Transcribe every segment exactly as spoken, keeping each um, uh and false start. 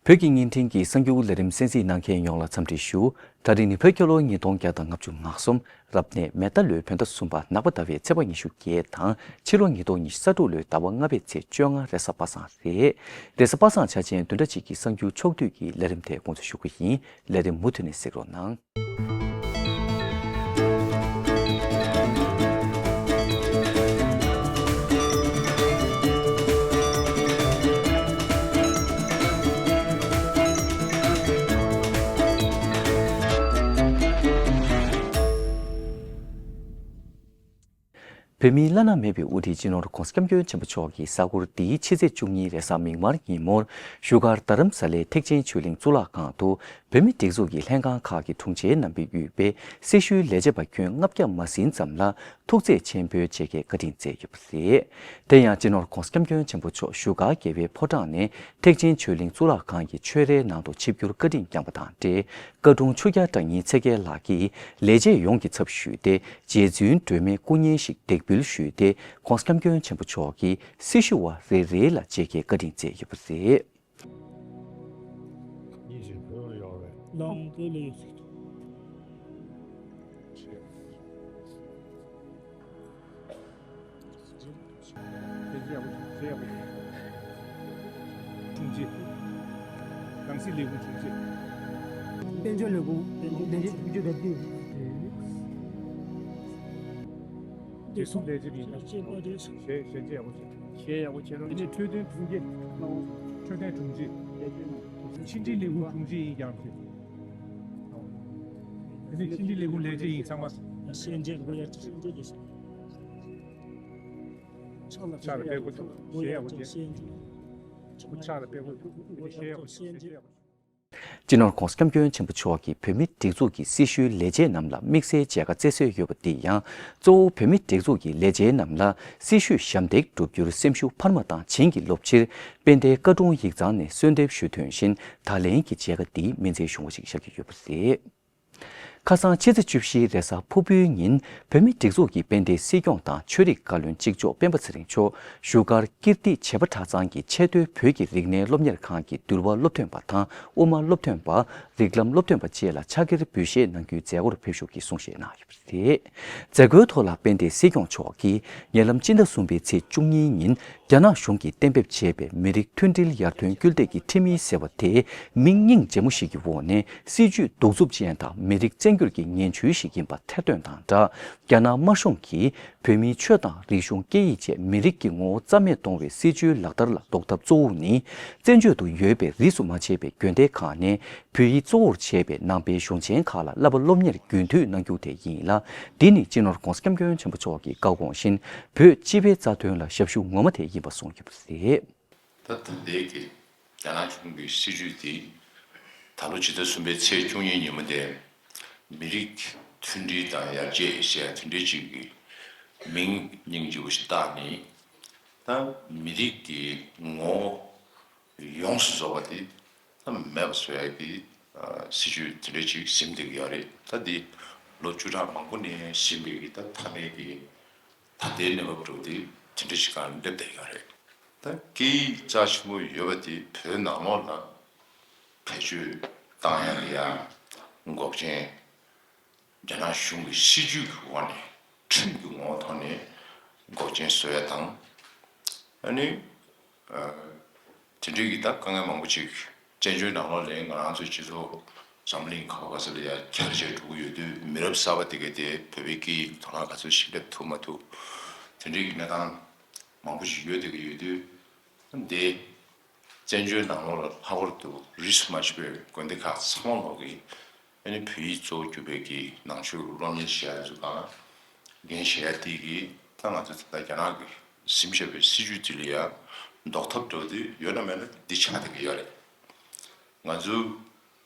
བོད་ཀྱི་བརྙན་འཕྲིན་གྱི་གསར་འགྱུར་ལས་རིམ་གསན་གཟིགས་གནང་མཁན་ཡོངས་ལ་འཚམས་འདྲི་ཞུ། ད་རིང་ནི་བོད་རྒྱལ་ལོ་ཉིས་སྟོང་བརྒྱ་དང་ང་གཅིག་རབ་གནས་མེ་རྟ་ལོའི་བོད་ཟླ་གསུམ་པ་ནག་པ་ཟླ་བའི་ཚེས་པ་ཉི་ཤུ་བརྒྱད་དང་ཕྱི་ལོ་ཉིས་སྟོང་ཉི་ཤུ་རྩ་དྲུག་ལོའི་ཟླ་བ་ལྔ་པའི་ཚེས་བཅོ་ལྔ་རེས་གཟའ་པ་སངས་རེད། རེས་གཟའ་པ་སངས་འཆར་ཅན་བདུན་ཕྲག་གཅིག་གི་གསར་འགྱུར་ཕྱོགས་བསྡུས་ཀྱི་ལས་རིམ་དེ་དགོངས་ཚུལ་ཞུ་གི་ཡིན། ལས་རིམ་མུ་མཐུད་ནས་གཟིགས་རོགས་གནང་། བོད་མིའི་བླ་ན་མེད་པའི་དབུ་ཁྲིད་སྤྱི་ནོར་༧གོང་ས་༧སྐྱབས་མགོན་ཆེན་པོ་མཆོག་གིས་གཟའ་འཁོར་འདིའི་ཕྱི་ཚེས་བཅུ་གཉིས་རེས་གཟའ་མིག་དམར་ཉིན་མོར་བཞུགས་སྒར་རྡ་རམ་ས་ལའི་ཐེག་ཆེན་ཆོས་གླིང་གཙུག་ལག་ཁང་དུ་བོད་མིའི་སྒྲིག་འཛུགས་ཀྱི་ལྷན་ཁང་ཁག་གི་དྲུང་ཆེ་རྣམ་པས་དབུས་པའི་སྲི་ཞུའི་ལས་བྱེད་པ་ཁྱོན་ལྔ་བརྒྱ་མ་ཟིན་ཙམ་ལ་ཐུགས་བརྩེ་ཆེན་པོས་མཇལ་ཁའི་བཀའ་དྲིན་སྩལ་ཡོད་པ་རེད། དེ་ཡང་སྤྱི་ནོར་༧གོང་ས་༧སྐྱབས་མགོན་ཆེན་པོ་མཆོག་བཞུགས་སྒར་རྒྱལ་བའི་ཕོ་བྲང་ནས་ཐེག་ཆེན་ཆོས་གླིང་གཙུག་ལག་ཁང་གི་ཆོས་རའི་ནང་དུ་ཆིབས་བསྒྱུར་བཀའ་དྲིན་བསྐྱངས་པ་དང་འབྲེལ། བཀའ་དྲུང་ཆོས་རྒྱལ་བཀྲ་ཉི་ཚེ་རྒྱལ་ལགས་ཀྱིས་ལས་བྱེད་ཡོངས་ཀྱི་ཚབ་ཞུས་ཏེ་རྗེ་བཙུན་སྒྲོལ་མའི་སྐུ་བརྙན་ཞིག་འདེགས་འབུལ་ཞུས་ཏེ་༧གོང་ས་༧སྐྱབས་མགོན་ཆེན་པོ་མཆོག་གི་སྲི་ཞུ་བ་རེ་རེ་ལ་མཇལ་ཁའི་བཀའ་དྲིན་སྩལ་ཡོད་པ་རེད། ཉིན་བཞིན་བོད་ལ་ཡོང་རེད། ལོང་བོད་ལ་ཡོད་ཟེར། དྲུང་ཆེ། ནང་སྲིད་ལས་ཁུངས་དྲུང་ཆེ། དཔལ་འབྱོར་ལས་ཁུངས་ལས་བྱེད་དྲུང་ཆེ་རེད་དེ། རེ་ཟུང་ལས་བྱེད་པ་ཡིན་ན། ཞལ་ཞལ་མཇལ་ཡག་པོ་བྱེད། ཞལ་ཡག་པོ་བྱེད་རོགས། དེ་ནས་འཕྲོད་བསྟེན་དྲུང་ཆེ། འཕྲོད་བསྟེན་དྲུང་ཆེ། ཕྱི་འབྲེལ་ལས་ཁུངས་དྲུང་ཆེ་ཡིན་ཀྱང་བྱེད། དེ་ནས་ཕྱི་འབྲེལ་ལས་ཁུངས་ལས་བྱེད་ཡིན་ཚང་མ། ཕྱག་ལ་དཔེ་དགོས་འདུག་ཞལ་ཡག་པོ་བྱེད། ཕྱག་ལ་དཔེ་དགོས་འདུག་ཞལ་ཡག་པོ་བྱེད། ཞལ་ཡག་པོ་བྱེད། སྤྱི་ནོར་༧གོང་ས་༧སྐྱབས་མགོན་ཆེན་པོ་མཆོག་གིས་བོད་མིའི་སྒྲིག་འཛུགས་ཀྱི་སྲི་ཞུའི་ལས་བྱེད་རྣམས་ལ་དམིགས་བསལ་མཇལ་ཁ་བསྩལ་སྲོལ་ཡོད་པ་འདི་ཡང་གཙོ་བོ་བོད་མིའི་སྒྲིག་འཛུགས་ཀྱི་ལས་བྱེད་རྣམས་ལ་སྲི་ཞུས་ཞབས་འདེགས་བསྒྲུབ་རྒྱུར་སེམས་ཤུགས་འཕར་མ་དང་བྱིན་གྱིས་རློབ་ཕྱིར་དཔལ་ལྡན་བཀའ་དྲུང་ཡིག་ཚང་ནས་གསོལ་འདེབས་ཞུས་དོན་བཞིན་ད་ལན་གྱི་མཇལ་ཁ་འདིའི་སྨན་རྩིས་བྱུང་བ་ཞིག་ཤར་གྱི་ཡོད་པ་རེད། ཁ་སང་ཕྱི་ཚེས་བཅུ་བཞི་རེས་གཟའ་ཕུར་བུའི་ཉིན་བོད་མིའི་སྒྲིག་འཛུགས་ཀྱི་དཔལ་ལྡན་སྲིད་སྐྱོང་དང་ཆོས་རིག་བཀའ་བློན་གཅིག་ལྕོགས་སྤེན་པ་ཚེ་རིང་མཆོག་བཞུགས་སྒར་ཀིརྟི་བྱེས་པ་གྲྭ་ཚང་གི་ཆེས་མཐོའི་བོད་ཀྱི་རིག་གནས་སློབ་གཉེར་ཁང་གི་འདུལ་བ་སློབ་ཐོན་པ་དང་དབུ་མ་སློབ་ཐོན་པ། རིགས་ལམ་སློབ་ཐོན་པ་བཅས་ལ་ཕྱག་འཁྱེར་འབུལ་བཞེས་གནང་རྒྱུའི་མཛད་སྒོར་ཕེབས་ཞུགས་ཀྱིས་གསུང་བཤད་གནང་ཡོད་པ་རེད། མཛད་སྒོའི་ཐོག་ལ་དཔལ་ལྡན་སྲིད་སྐྱོང་མཆོག་གིས་ཉེ་ལམ་སྤྱི་ཟླ་གསུམ་པའི་ཚེས་བཅུ་གཉིས་ཉིན་རྒྱ་ནག་གཞུང་གིས་གཏན་འབེབས་བྱས་པའི་མི་རིགས་མཐུན་སྒྲིལ་ཡར་ཐོན་སྐུལ་འདེད་ཀྱི་ཁྲིམས་ཡིག་ཟེར་བ་དེ་མིང་སྙིང་རྗེ་མོ་ཞིག་གི་འོག་ནས་སྲིད་ཇུས་གདུག་རྩུབ་ཅན་དང་མི་རིགས་བཙན་སྒྱུར་གྱི་ངན་བྱུས་ཤིག་ཡིན་པ་ཐེར་འདོན་དང་སྦྲགས། རྒྱ་ནག་དམར་གཞུང་གིས་བོད་མིའི་ཆོས་དང་རིག་གཞུང་སྐད་ཡིག་བཅས་མི་རིགས་ཀྱི་ངོ་བོ་རྩ་མེད་གཏོང་བའི་སྲིད་ཇུས་ལག་བསྟར་ལ་ཟློག་ཐབས་གཙོ་བོ་ནི། བཙན་བྱོལ་དུ་ཡོད་པའི་རིས་སུ་མ་ཆད་པའི་དགོན་སྡེ་ཁག་ནས་བོད་ཡིག་གཙོ་བོར་བྱས་པའི་ནང་པའི་གཞུང་ཆེན་ཁག་ལ་བསླབ་པ་སློབ་གཉེར་རྒྱུན་མཐུད་གནང་རྒྱུ་དེ་ཡིན་ལ། འདི་ནི་སྤྱི་ནོར་༧གོང་ས་༧སྐྱབས་མགོན་ཆེན་པོ་མཆོག་གི་བཀའ་དགོངས་བཞིན་བོད་སྤྱི་པའི་རྩ་དོན་ལ་ཞབས་ཞུ་ངོ་མ་དེ་ཡིན་པ་གསུངས་ཡོད་པ་རེད། ད་ད་ལྟའི་གི་རྒྱ་ནག་གཞུང་གི་སྲིད་ཇུས་དེ་ད་ལོ་ཕྱི་ཟླ་གསུམ་པའི་ཚེས་བཅུ་གཉིས་ཉིན་མོ་དེ་མི་རིགས་མཐུན་སྒྲིལ་དང་ཡར་རྒྱས་ཟེར་ཡ་དེ་འདྲའི་ཅིག་གི་མིང་སྙིང་རྗེ་པོ་ཞིག་བཏགས་ནས་ད་མི་རིགས་ཀྱི་ངོ་བོ་ཡོངས་སུ་རྫོགས་པ་དེ་ད་མེད་པ་བཟོ་ཡ་གི་སྲིད་ཇུས་དེ་འདྲའི་ཅིག་ཟིན་བསྡད་ཀྱི་ཡོད་རེད། ད་འདི་ལོ་བཅུ་ཕྲག་མང་པོ་ནས་ཟིན་པའི་གི་ད་མཐའ་མའི་གི་ད་ལྟའི་གནས་བབ་འགྲོ་དེ་དེ་འདྲ་ཞིག་སྒང་སླེབས་བསྡད་ཡོད་རེད། ད་སྐད་ཡིག་རྩ་ཆེན་པོ་ཡོད་པ་དེ་བོད་ནང་ལོགས་ལ་བེད་སྤྱོད་བཏང་ཡ་ལ་ཡ་འགོག་རྐྱེན། རྒྱ་ནག་གཞུང་གི་སྲིད་ཇུས་ཀྱི་འོག་ནས་ཁྲིམས་ཀྱི་ངོ་བོ་ཐོག་ནས་འགོག་རྐྱེན་བཟོ་ཡ་དང་། ཨ་ནི། དེ་འདྲའི་གི་ད་དཀའ་ངལ་མང་པོ་ཅིག་བཙན་བྱོལ་ནང་ལོགས་ལ་ང་རང་ཚོའི་སྤྱི་ཚོགས་འཛམ་གླིང་ག་བ་ག་ས་ལ་ཡ་འཁྱར་བྱས་འགྲོ་གི་ཡོད་དུས་མི་རབས་གསར་པ་དེ་གས་དེ་བོད་པའི་སྐད་ཡིག་དོ་སྣང་ག་ཚོད་ཞིག་སླེབས་ཐུབ་མ་ཐུབ། དེ་འདྲའི་གི་གནས་སྟངས་མང་པོ་ཞིག་ཡོད་བསྡད་ཀྱི་ཡོད་དུས། འདི་བཙན་བྱོལ་ནང་ལོགས་ལ་ལྷག་པར་དུ་རིས་སུ་མ་ཆད་པའི་དགོན་སྡེ་ཁག་ཚང་མ་ལོག་གིས་ཨ་ནི་བོད་ཡིག་གཙོ་བོ་གྱུར་པའི་གི་ནང་ཆོས་ཀྱི་སློབ་གཉེར་བྱེད་ཡ་ཚོ་དང་འགན་བཞེས་ཡ་དེ་གིས་ད་ང་ཚོ་ད་ལྟ་རྒྱ་ནག་གིས་ཟིན་བཞག་པའི་སྲིད་ཇུས་དེ་ལ་ཡ་ཟློག་ཐབས་འགྲོ་དུས་ཡོད་ན་མེད་ན་འདི་ཆགས་བསྡད་ཀྱི་ཡོད་རེད། ང་ཚོ་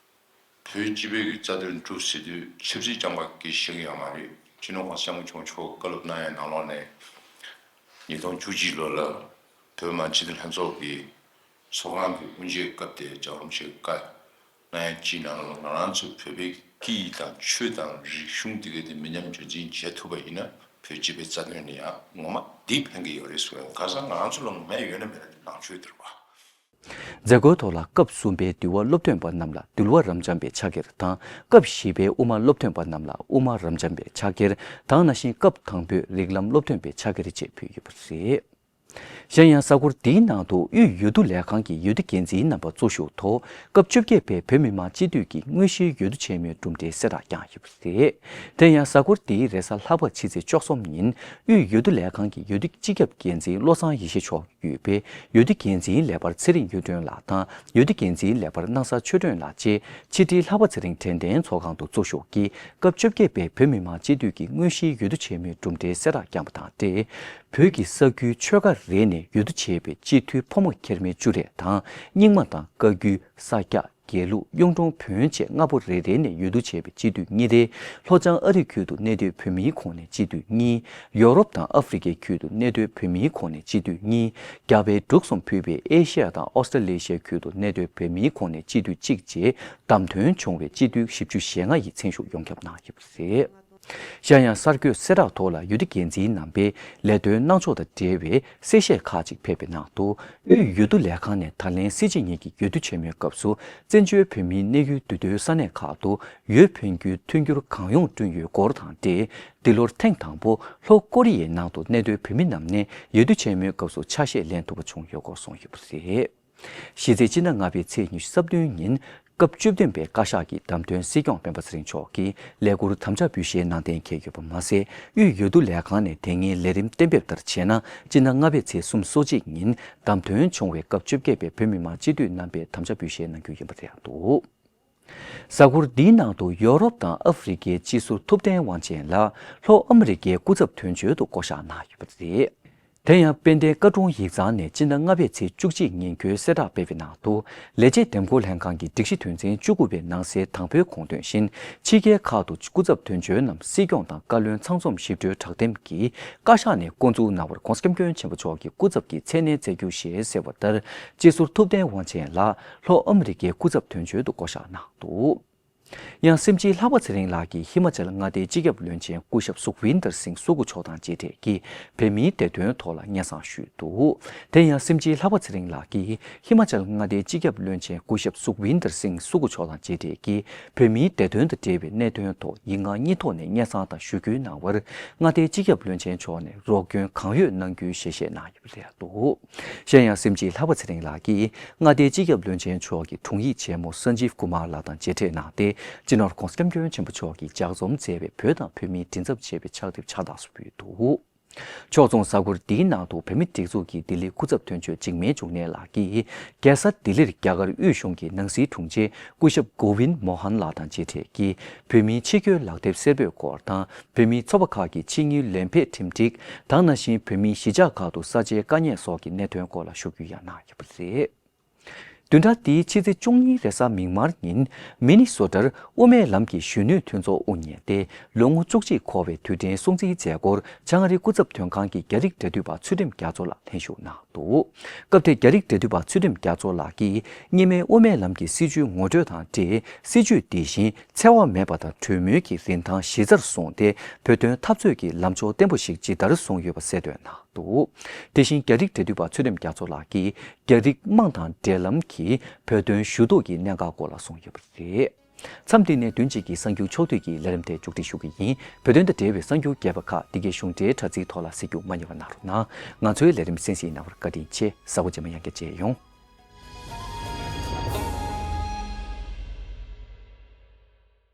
བོད་སྤྱི་པའི་གི་རྩ་དོན་སྒྲུབ་ཟེར་དུས་ཆབ་སྲིད་རྐྱང་པ་གིས་ཤེས་ཀྱི་ཡོད་མ་རེད། སྤྱི་ནོར་༧གོང་ས་༧སྐྱབས་མགོན་ཆེན་པོ་མཆོག་བཀའ་སློབ་གནང་ཡའི་ནང་ལོགས་ནས་ཉིས་སྟོང་བཅུ་གཅིག་ལོ་ལ་བོད་མི་མང་སྤྱི་འཐུས་ལྷན་ཚོགས་ཀྱི་ཚོགས་ཁང་གི་དབུ་འབྱེད་སྐབས་དེ་ལྗགས་ལུང་ཞིག་བཀའ་གནང་ཡ་གཅིག་ནང་ལ་ང་རང་ཚོ་བོད་པའི་སྐད་ཡིག་དང་ཆོས་དང་རིག་གཞུང་འདི་ག་དེ་མི་ཉམས་རྒྱུན་འཛིན་བྱེད་ཐུབ་པ་ཡིན་ན་བོད་སྤྱི་པའི་རྩ་དོན་ནི་ཡང་ངོ་མ་འདི་ཕན་གྱི་ཡོད་རེད་ཟེར་བ་ཡང་ཁ་སང་ང་རང་ཚོ་ལ་ངོ་མ་ཡོད་ན་མེད་ན་དེ་ནང་ཆོས་དེ་རེད་བ། མཛད་སྒོའི་ཐོག་ལ་སྐབས་གསུམ་པའི་འདུལ་བ་སློབ་ཐོན་པ་རྣམས་ལ་འདུལ་བ་རབ་འབྱམས་པའི་ཕྱག་འཁྱེར་དང་། སྐབས་བཞི་པའི་དབུ་མ་སློབ་ཐོན་པ་རྣམས་ལ་དབུ་མ་རབ་འབྱམས་པའི་ཕྱག་འཁྱེར་དང་། ནང་བཞིན་སྐབས་དང་པོའི་རིགས་ལམ་སློབ་ཐོན་པའི་ཕྱག་འཁྱེར་བཅས་ཕུལ་ཡོད་པ་རེད། གཞན་ཡང་གཟའ་འཁོར་འདིའི་ནང་དུ་དབུས་འོས་བསྡུ་ལས་ཁང་གི་འོས་བསྡུ་འགན་འཛིན་རྣམ་པ་གཙོ་བཞུགས་ཐོག་སྐབས་བཅོ་བརྒྱད་པའི་བོད་མི་མང་སྤྱི་འཐུས་ཀྱི་དངོས་གཞིའི་འོས་བསྡུ་ཆེན་མོའི་གྲུབ་འབྲས་གསལ་བསྒྲགས་བསྐྱངས་ཡོད་པ་རེད། དེ་ཡང་གཟའ་འཁོར་འདིའི་རེས་གཟའ་ལྷག་པ་ཕྱི་ཚེས་བཅུ་གསུམ་ཉིན་དབུས་འོས་བསྡུ་ལས་ཁང་གི་འོས་བསྡུ་སྤྱི་ཁྱབ་འགན་འཛིན་བློ་བཟང་ཡེ་ཤེས་མཆོག་ཡོད་པའི་འོས་བསྡུ་འགན་འཛིན་ལས་འཕར་ཚེ་རིང་གཡུ་སྒྲོན་ལགས་དང་། འོས་བསྡུ་འགན་འཛིན་ལས་འཕར་སྣང་ས་ཆོས་སྒྲོན་ལགས་བཅས་ཕྱི་དྲིལ་ལྷག་པ་ཚེ་རིང་དྲན་རྟེན་ཚོགས་ཁང་དུ་གཙོ་བཞུགས་ཀྱིས་སྐབས་བཅོ་བརྒྱད་པའི་བོད་མི་མང་སྤྱི་འཐུས་ཀྱི་དངོས་གཞིའི་འོས་བསྡུ་ཆེན་མོའི་གྲུབ་འབྲས་གསལ་བསྒྲགས་བསྐྱངས་པ་དང་འབྲེལ། བོད་ཀྱི་ས་ཁུལ་ཆོལ་ཁ་རེ་ནས་འོས་བསྡུ་བྱས་པའི་སྤྱི་འཐུས་ཕོ་མོ་ཁྱད་མེད་བཅུ་རེ་དང་། རྙིང་མ་དང་བཀའ་བརྒྱུད། ས་སྐྱ། དགེ་ལུགས། གཡུང་དྲུང་བོན་བཅས་ལྔ་པོ་རེ་རེ་ནས་འོས་བསྡུ་བྱས་པའི་སྤྱི་འཐུས་གཉིས་རེ། ལྷོ་བྱང་ཨ་རི་ཁུལ་དུ་གནས་སྡོད་བོད་མིའི་ཁོངས་ནས་སྤྱི་འཐུས་གཉིས། ཡོ་རོབ་དང་ཨ་ཧྥེ་རི་ཁའི་ཁུལ་དུ་གནས་སྡོད་བོད་མིའི་ཁོངས་ནས་སྤྱི་འཐུས་གཉིས། རྒྱ་བལ་འབྲུག་གསུམ་ཕུད་པའི་ཨེ་ཤེ་ཡ་དང་ཨོ་སི་ཀྲ་ལེ་ཤི་ཡའི་ཁུལ་དུ་གནས་སྡོད་བོད་མིའི་ཁོངས་ནས་སྤྱི་འཐུས་གཅིག་བཅས་བདམས་ཐོན་བྱུང་བའི་སྤྱི་འཐུས་བཞི་བཅུ་ཞེ་ལྔ་ཡིས་མཚན་ཞུགས་ཡོངས་ཁྱབ་གནང་ཡོད་པ་རེད། གཞན་ཡང་གསར་འགོད་གསལ་བསྒྲགས་ཐོག་ལ་འོས་བསྡུ་འགན་འཛིན་རྣམ་པས་ལས་དོན་གནང་ཕྱོགས་དང་འབྲེལ་བའི་གསལ་བཤད་ཁག་ཅིག་ཕེབས་པའི་ནང་དུ། དབུས་འོས་བསྡུ་ལས་ཁང་ནས་ད་ལན་སྲིད་སྤྱི་གཉིས་ཀྱི་འོས་བསྡུ་ཆེན་མོའི་སྐབས་སུ་བཙན་བྱོལ་བོད་མིའི་གནས་ཡུལ་འདུས་སྡོད་ས་གནས་ཁག་ཏུ་འོས་འཕེན་རྒྱུའི་མཐུན་འགྱུར་གང་ཡོང་བསྐྲུན་ཡོད་སྐོར་དང་འབྲེལ། འདི་ལོར་ཐེངས་དང་པོ་ལྷོ་ཀོ་རི་ཡའི་ནང་དུ་གནས་སྡོད་བོད་མི་རྣམས་ནས་འོས་བསྡུ་ཆེན་མོའི་སྐབས་སུ་ཆ་ཤས་ལེན་ཐུབ་པ་བྱུང་ཡོད་སྐོར་གསུངས་ཡོད་པ་རེད། གཞི་རྩའི་སྤྱི་ཟླ་ལྔ་པའི་ཚེས་ཉི་ཤུ་རྩ་བདུན་ཉིན། སྐབས་བཅུ་བདུན་པའི་བཀའ་ཤག་གི་བདམས་ཐོན་སྲིད་སྐྱོང་སྤེན་པ་ཚེ་རིང་མཆོག་གིས་ལས་ཁུར་དམ་བཅའ་འབུལ་བཞེས་གནང་གཏན་འཁེལ་ཡོད་པ་མ་ཟད། དབུས་འོས་བསྡུ་ལས་ཁང་ནས་དེ་སྔའི་ལས་རིམ་གཏན་འབེབས་ལྟར་བྱས་ན། སྤྱི་ཟླ་ལྔ་པའི་ཚེས་སོ་གཅིག་ཉིན་བདམས་ཐོན་བྱུང་བའི་སྐབས་བཅོ་བརྒྱད་པའི་བོད་མི་མང་སྤྱི་འཐུས་རྣམ་པས་དམ་བཅའ་འབུལ་བཞེས་གནང་རྒྱུ་ཡིན་པ་རེད་འདུག་གཟའ་འཁོར་འདིའི་ནང་དུ་ཡོ་རོབ་དང་ཨ་ཧྥེ་རི་ཁའི་སྤྱི་ཟུར་ཐུབ་བསྟན་དབང་ཆེན་ལགས་ལྷོ་ཨ་མི་རི་ཀའི་སྐུ་ཚབ་དོན་གཅོད་དུ་བསྐོ་གཞག་གནང་ཡོད་པ་རེད། དེ་ཡང་དཔལ་ལྡན་བཀའ་དྲུང་ཡིག་ཚང་ནས་སྤྱི་ཟླ་ལྔ་པའི་ཚེས་བཅུ་གཅིག་ཉིན་འཁོད་གསལ་བསྒྲགས་སྤེལ་བའི་ནང་དུ། ལས་བྱེད་འདེམས་བསྐོ་ལྷན་ཁང་གི་སྒྲིག་གཞི་དོན་ཚན་བཅུ་དགུ་པའི་ནང་གསེས་དང་པོའི་དགོངས་དོན་བཞིན། ཕྱི་རྒྱལ་ཁག་ཏུ་སྐུ་ཚབ་དོན་གཅོད་རྣམས་སྲིད་སྐྱོང་དང་བཀའ་བློན་ཚང་འཛོམས་ཞིབ་ཕྲའི་དྲག་འདེམས་ཀྱིས་བཀའ་ཤག་ནས་བསྐོ་འཛུགས་གནང་བར་༸གོང་ས་༸སྐྱབས་མགོན་ཆེན་པོ་མཆོག་གི་སྐུ་ཚབ་ཀྱིས་མཚན་གནས་མཛད་རྒྱུ་ཞེས་གསལ་བ་ལྟར། སྤྱི་ཟུར་ཐུབ་བསྟན་དབང་ཆེན་ལགས་ལྷོ་ཨ་མི་རི་ཀའི་སྐུ་ཚབ་དོན་གཅོད་དུ་བསྐོ་གཞག་གནང་འདུག་ཡང་སེམས་ཅན་ལྷག་པ་ཚེ་རིང་ལགས་ཀྱིས་ཧི་མ་ཅལ་མངའ་སྡེའི་སྤྱི་ཁྱབ་བློན་ཆེན་སྐུ་ཞབས་སུག་ཝིན་དར་སིང་སུ་ཀུ་མཆོག་དང་མཇལ་འཕྲད་ཀྱིས་བོད་མིའི་བདེ་དོན་ཐོག་ལ་སྙན་སེང་ཞུས་འདུག་དེ་ཡང་སེམས་ཅན་ལྷག་པ་ཚེ་རིང་ལགས་ཀྱིས་ཧི་མ་ཅལ་མངའ་སྡེའི་སྤྱི་ཁྱབ་བློན་ཆེན་སྐུ་ཞབས་སུག་ཝིན་དར་སིང་སུ་ཀུ་མཆོག་དང་མཇལ་འཕྲད་ཀྱིས་བོད་མིའི་བདེ་དོན་དང་འབྲེལ་བའི་གནད་དོན་ཐོག་ཡིག་ངག་གཉིས་ཐོག་ནས་སྙན་སེང་དང་ཞུ་སྐུལ་གནང་བར། མངའ་སྡེའི་སྤྱི་ཁྱབ་བློན་ཆེན་མཆོག་ནས་རོགས་སྐྱོན་གང་ཡོད་གནང་རྒྱུའི་ཞལ་བཞེས་གནང་ཡོད་པ་རེད་འདུག་གཞན་ཡང་སེམས་ཅན་ལྷག་པ་ཚེ་རིང་ལགས་ཀྱིས་མངའ་སྡེའི་སྤྱི་ཁྱབ་བློན་ཆེན་མཆོག་གི་དྲུང་ཡིག་ཆེན་མོ་སན་ཇིབ་ཀུ་མར་ལགས་དང་མཇལ་འཕྲད་གནང་སྟེ། སྤྱི་ནོར་༸གོང་ས་༸སྐྱབས་མགོན་ཆེན་པོ་མཆོག་གིས་ལྗགས་རྩོམ་མཛད་པའི་བོད་དང་བོད་མིའི་མགྲིན་ཚབ་ཅེས་པའི་ཕྱག་དེབ་ཕྱག་རྟགས་སུ་ཕུལ་འདུག་ཕྱོགས་མཚུངས་གཟའ་འཁོར་འདིའི་ནང་དུ་བོད་མིའི་སྒྲིག་འཛུགས་ཀྱི་ལྡི་ལིའི་སྐུ་ཚབ་དོན་གཅོད་འཇིགས་མེད་འབྱུང་གནས་ལགས་ཀྱིས་རྒྱལ་ས་ལྡི་ལིར་རྒྱ་གར་དབུས་གཞུང་གི་ནང་སྲིད་དྲུང་ཆེ་སྐུ་ཞབས་གོ་ཝིན་མོ་ཧན་ལགས་དང་མཇལ་འཕྲད་ཀྱིས་བོད་མིའི་ཕྱི་སྐྱོད་ལག་དེབ་སེར་པོའི་སྐོར་དང་། བོད་མིའི་ཚོགས་པ་ཁག་གི་ཕྱི་དངུལ་ལེན་ཕེད་ཁྲིམས་སྒྲིག་དང་། ནང་བཞིན་བོད་མིའི་གཞིས་ཆགས་ཁག་ཏུ་ས་ཆའི་དཀའ་ངལ་སོགས་ཀྱི་གནད་དོན་སྐོར་ལ་ཞུ་རྒྱུ་ཡང་གནང་ཡོད་པ་རེད། བདུན་ཕྲག་འདིའི་ཕྱི་ཚེས་བཅུ་གཉིས་རེས་གཟའ་མིག་དམར་ཉིན་མི་ནི་སོ་ཊར་དབུ་མའི་ལམ་གྱི་གཞོན་ནུའི་མཐུན་ཚོགས་དབུ་བརྙེས་ཏེ། ལོ་ངོ་བཅུ་གཅིག་འཁོར་བའི་དུས་དྲན་སྲུང་བརྩིའི་མཛད་སྒོར་བྱང་ཨ་རིའི་སྐུ་ཚབ་དོན་ཁང་གི་རྒྱ་རིགས་འབྲེལ་མཐུད་པ་ཚུལ་ཁྲིམས་རྒྱ་མཚོ་ལགས་ལྷན་ཞུགས་གནང་འདུག་སྐབས་དེར་རྒྱ་རིགས་འབྲེལ་མཐུད་པ་ཚུལ་ཁྲིམས་རྒྱ་མཚོ་ལགས་ཀྱིས་སྔོན་མའི་དབུ་མའི་ལམ་གྱི་སྲིད་བྱུས་ངོ་སྤྲོད་དང་འབྲེལ། སྲིད་བྱུས་འདི་བཞིན་འཚེ་བ་མེད་པ་དང་གྲོས་མོལ་གྱི་རིན་ཐང་གཞི་རྩར་བཟུང་སྟེ། བོད་དོན་འཐབ་རྩོད་ཀྱི་ལམ་ཕྱོགས་བརྟན་པོ་ཞིག་ཇི་ལྟར་བཟུང་ཡོད་པ་གསལ་སྟོན་གནང་འདུག་དེ་བཞིན་རྒྱ་རིགས་འབྲེལ་མཐུད་པ་ཚུལ་ཁྲིམས་རྒྱ་མཚོ་ལགས་ཀྱིས་རྒྱ་རིགས་དམངས་དང་འབྲེལ་ལམ་གྱིས་བོད་དོན་ཞུ་གཏུག་གི་གནད་འགག་སྐོར་ལ་གསུངས་ཡོད་པ་རེད། མཚམས་འདི་ནས་བདུན་གཅིག་གི་གསར་འགྱུར་ཕྱོགས་བསྡུས་ཀྱི་ལས་རིམ་དེ་མཇུག་སྒྲིལ་ཞུ་གི་ཡིན། བོད་དོན་དང་འབྲེལ་བའི་གསར་འགྱུར་རྒྱས་པ་ཁག་འདི་གའི་གཞུང་འབྲེལ་དྲ་ཚིགས་ཐོག་ལ་གཟིགས་རྒྱུ་མ་བསྙེལ་བ་གནང་རོགས་གནང་། ང་ཚོའི་ལས་རིམ་གསན་གཟིགས་གནང་བར་བཀའ་དྲིན་ཆེ། གཟའ་འཁོར་རྗེས་མ་ཡང་བསྐྱར་མཇལ་ཡོང་།